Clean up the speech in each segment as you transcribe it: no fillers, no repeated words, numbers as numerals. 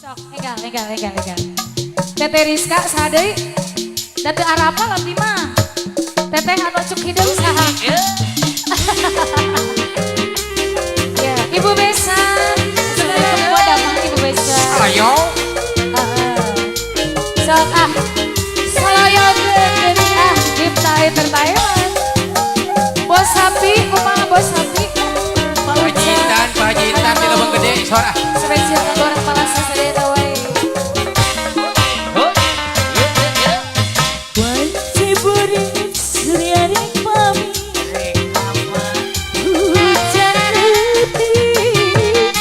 Sok, enggal, enggal, enggal, enggal. Teteh Rizka saha deui? Da teu arapal abdi mah. Teteh anu cuk hideung saha? Ya, Ibu Besa. Assalamualaikum warahmatullahi, Ibu Besa. Ayo. Heeh. Sok ah. Salayogeun geuning ah, Dipta Entertainment. Bos sapi, kumaha bos sapi? Pak Pak Uca. Jintan, Pak Jintan di Lebong Gede, sora. Spesial kanggo orang Palasa sadaya wae. Oh, iya, iya, iya. Wanci burit suryaring pamit, hujan leutik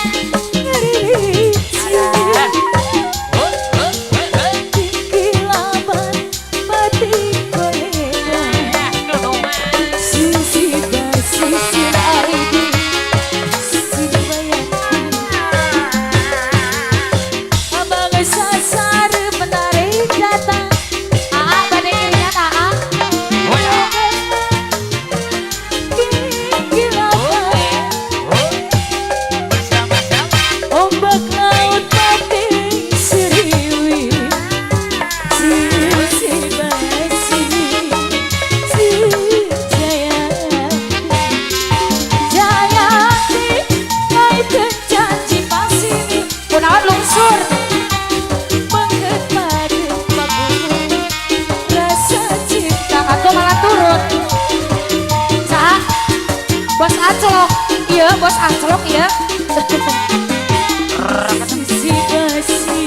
ngaririnci. Oh, oh, oh, oh. Kilaban pati kolega, sisi basisir aidi sing bayangku. Abang sasar menarik datang. Aa bade ngiringan Aa. Oh, ya. Kilaban Oh, bersama-sama. Ombak laut pating seriwi, sisi basi sir Jayanti. Jayanti kaiten janji pasini. Kunaon lungsur? Mengket padet pagunung rasa cinta. Atuh malah turun. Saha? Bos aclok. Iya, bos aclok iya. Sisi basi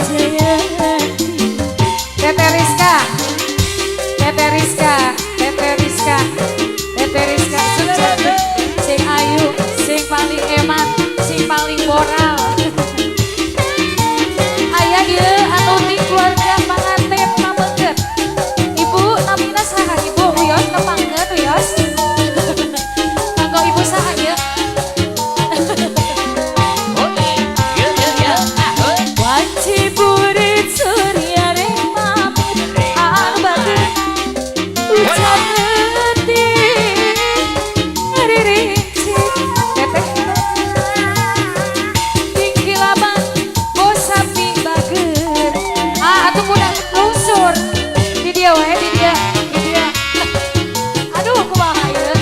Jayanti. Teteh Rizka. Teteh Rizka, Teteh Rizka. Teteh Rizka sejati, sing ayu, sing paling eman, sing paling moral. Aya ieu anu di keluarga panganten pameget. Ibu namina saha, Ibu? Wios nepangkeun wios. Kanggo ibu saha ieu? Oh, iya, iya, iya. Ah, oh. Wanci burit surya reng pamit, anu bageun ucap leutik ngaririnci. Teteh Tingkilaban bos sapi bager. Ah, atuh budak lungsur. Di dia wae, di dia, di dia. Aduh, kumaha ieu?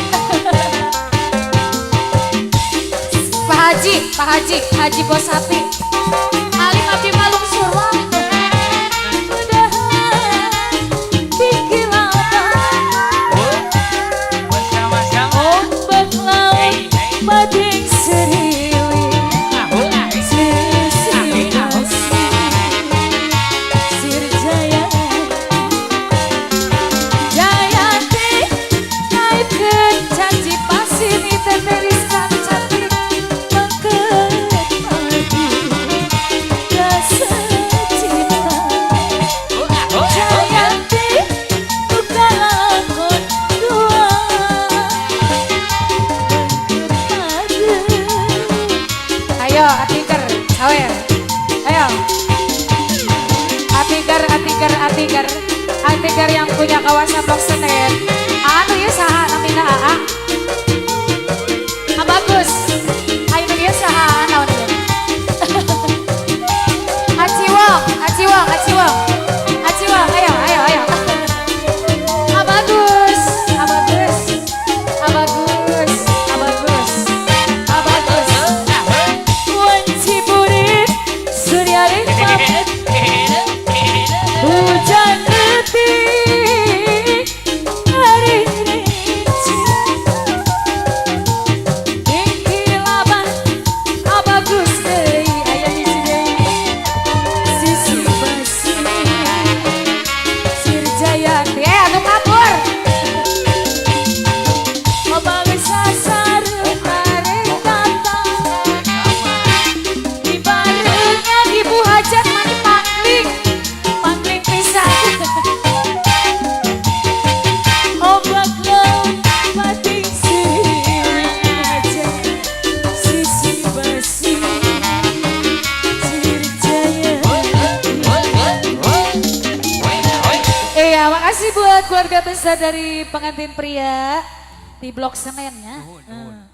Pak Haji, Pak Haji, Haji bos sapi. Alim abdi mah lungsur wah. Mudahan tingkilaban Oh, bersama-sama. ombak laut mading seriwi, Ah, oh, ah. sisi basi sir Jayanti. Jayanti kaitkeun janji pasini. Teteh Rizka nu cantik. Mengket padu rasa cinta. Oh, ah, oh, oh, Jayanti buka lakon dua. Mengket padu. Ayo, Atiker, sawer. Ayo. Atiker, Atiker, Atiker. Atiker yang punya kawasan Blok Senen. Anu ieu saha namina Aa? Ah, bagus. Ayo nu ieu saha naon ieu? Aciwong, Aciwong, Aciwong. Aciwong, ayo, ayo, ayo. Ah, bagus, ah, bagus. Ah, bagus, ah, bagus. Ah, bagus. Wanci burit surya ring pamit, hujan leutik ngaririnci. Tingkilaban Ah, bagus deui, aya hiji deui. Sisi basi sir Jayanti. Eh, atuh kabur. Obang sasar tarik datang Dibarengan Ibu Hajat mani pangling. Pangling pisan. Ombak laut pating siriwi aja, sisi basi sir Jayanti. Iya, makasih buat keluarga besar dari pengantin pria di Blok Senen ya. Nuhun, nuhun.